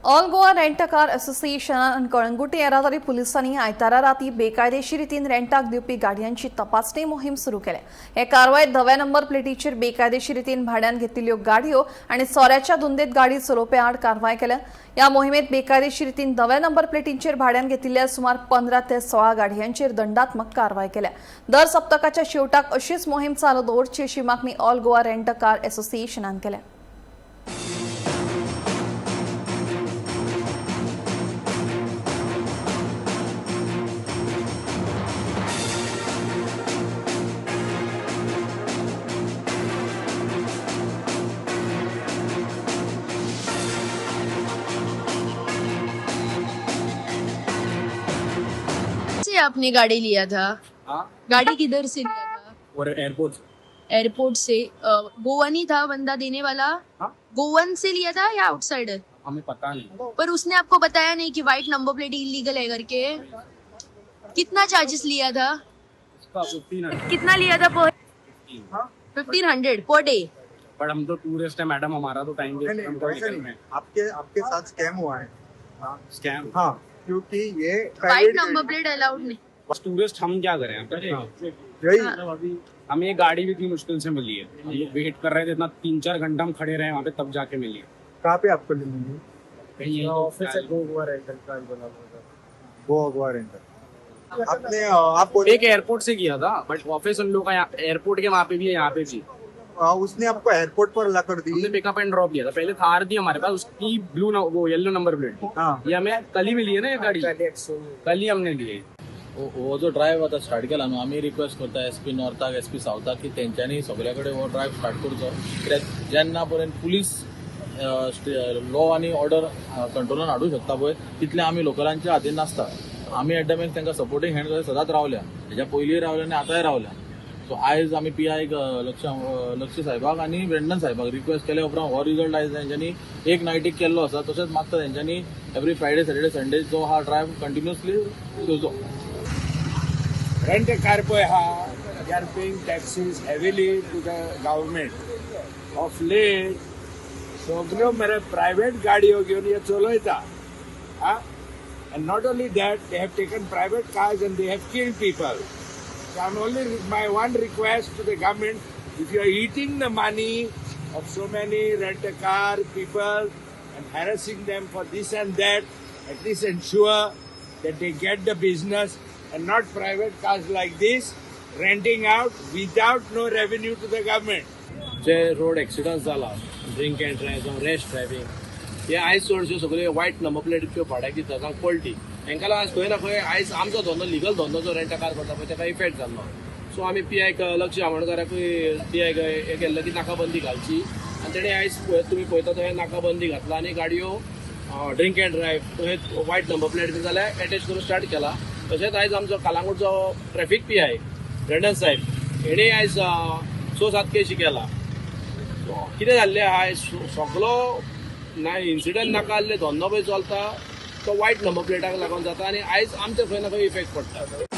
All Goa rent car असोसिएशनान कळंगुटे येरादारी पुलिसांनी आयतारा राती बेकायदेशीर रितीन रेंटाक दिवपी गाडयांची तपासणी मोहीम सुरू केल्या. हे कारवायेत धव्या नंबर प्लेटीचेर बेकायदेशीर रितीन भाड्यान घेतिल्ल्यो गाडयो आनी सोऱ्याच्या धुंदेत गाडी चलोवप्या आड कारवाय केल्या. ह्या मोहिमेत बेकायदेशीर रितीन धव्या नंबर प्लेटींचेर भाड्यान घेतिल्ल्या सुमार 15 ते 16 गाडयांचेर दंडात्मक कारवाय केल्या. दर सप्तकाच्या शेवटाक अशीच मोहीम चालू दवरची अशी मागणी ऑल गोवा रेंट कार असोसिएशनान केल्या. से आपने गाड़ी लिया था? हाँ। गाड़ी किधर से लिया था? और एयरपोर्ट। एयरपोर्ट से। गोवन ही था बंदा देने वाला? हाँ। गोवन से लिया था या आउटसाइडर? हमें पता नहीं। पर उसने आपको बताया नहीं कि व्हाइट नंबर प्लेट इलीगल है करके? कितना चार्जेस लिया था? उसका 1500। कितना लिया था पर? 1500 पर डे? बट हम तो टूरिस्ट है मैडम, हमारा तो टाइम नहीं, नहीं, वैसे नहीं। आपके आपके साथ स्कैम हुआ है। स्कैम? हाँ, क्योंकि ये white private number plate allowed नहीं। टूरिस्ट हम क्या करें? यही। अभी हमें ये गाड़ी भी इतनी मुश्किल से मिली है। हम लोग वेट कर रहे थे इतना, 3-4 घंटा हम खड़े रहे वहाँ पे, तब जाके मिली है। कहाँ पे आपको मिलेंगे? कहीं ऑफिस है गोवा रेंटल कार बोला। गोवा गोवा रेंटल आपने आप बोले। एक एयरपोर्ट से किया था, बट ऑफिस उन लोगों का यहाँ एयरपोर्ट के वहाँ पे भी है, यहाँ पे भी। उसने आपको एयरपोर्ट पर लाकर हमने दी? पिकअप एंड ड्रॉप किया था। पहले थार थी हमारे पास, उसकी ब्लू वो येलो नंबर प्लेट थी। हाँ। ये हमें कल ही मिली है ना ये गाड़ी, कल ही हमने ली है। हो जो ड्रायव्ह आतां स्टार्ट केला न्हू, आमी रिक्वेस्ट करता एस पी नॉर्थाक, एस पी सावथाक की तेंच्यांनी सगल्या कडेन हो ड्रायव्ह स्टार्ट करचो, कित्याक जेन्ना पर्यंत पुलीस लॉ आनी ऑर्डर कंट्रोलान हाडूंक शकता पळय, तितलें आमी लोकलांच्या हातीन नासता। आमी एट the max तांकां सपोर्टींग हँड कशें सदांच रावल्या, हेज्या पयलींय रावल्या आनी आतांय रावल्या। सो आयज आमी पी आयक लक्ष लक्ष साहेबाक आनी ब्रेंडन साहेबाक रिक्वेस्ट केल्या उपरांत हो रिजल्ट आयज तेंच्यांनी एक नायटीक केल्लो आसा। तशेंच मागता तेंच्यांनी एवरी फ्रायडे, सॅटर्डे, संडे जो हा ड्रायव्ह कंटिन्युअसली येवचो। रेंट कार पळय हा, they are paying taxes heavily to the government. Of late सगल्यो मरे प्रायवेट गाडयो घेवन हे चलयता। हा, and not only that, they have taken private cars and they have killed people. So I'm only my one request to the government, if you are eating the money of so many rent a car people and harassing them for this and that, at least ensure that they get the business and not private cars like this renting out without no revenue to the government. J road accident जाला, drink and drive जावं rash driving, हे आयज चडश्यो सगळ्यो वायट number प्लेटीच्यो भाड्याक दिता जावं पलटी, हेंकां लागून आयज खंय ना खंय आयज आमचो धंदो, लिगल धंदो जो रेंट कार करता पळय, तेका इफेक्ट जाल्लो। सो आमी पी आयक लक्ष आमोणकाराकूय पी आयक हें केल्लें की नाकाबंदी घालची आनी तेणें आयज तुमी पळयता तशें नाकाबंदी घातला आनी गाडयो ड्रिंक अँड ड्रायव्ह तशेंच वायट नंबर प्लेट बी जाल्यार एटॅच करून स्टार्ट केला। तशेंच आयज आमचो कालांगूटचो ट्रॅफीक पी I Brendon साहेब हेणें आयज 6-7 केशी केला। कितें जाल्लें आहा, सगलो ना इन्सिडंट नाका आसले धंदो पळय चलता तो वायट नंबर प्लेटाक लागून जाता आनी आयज आमच्या खंय ना खंय इफेक्ट पडटा।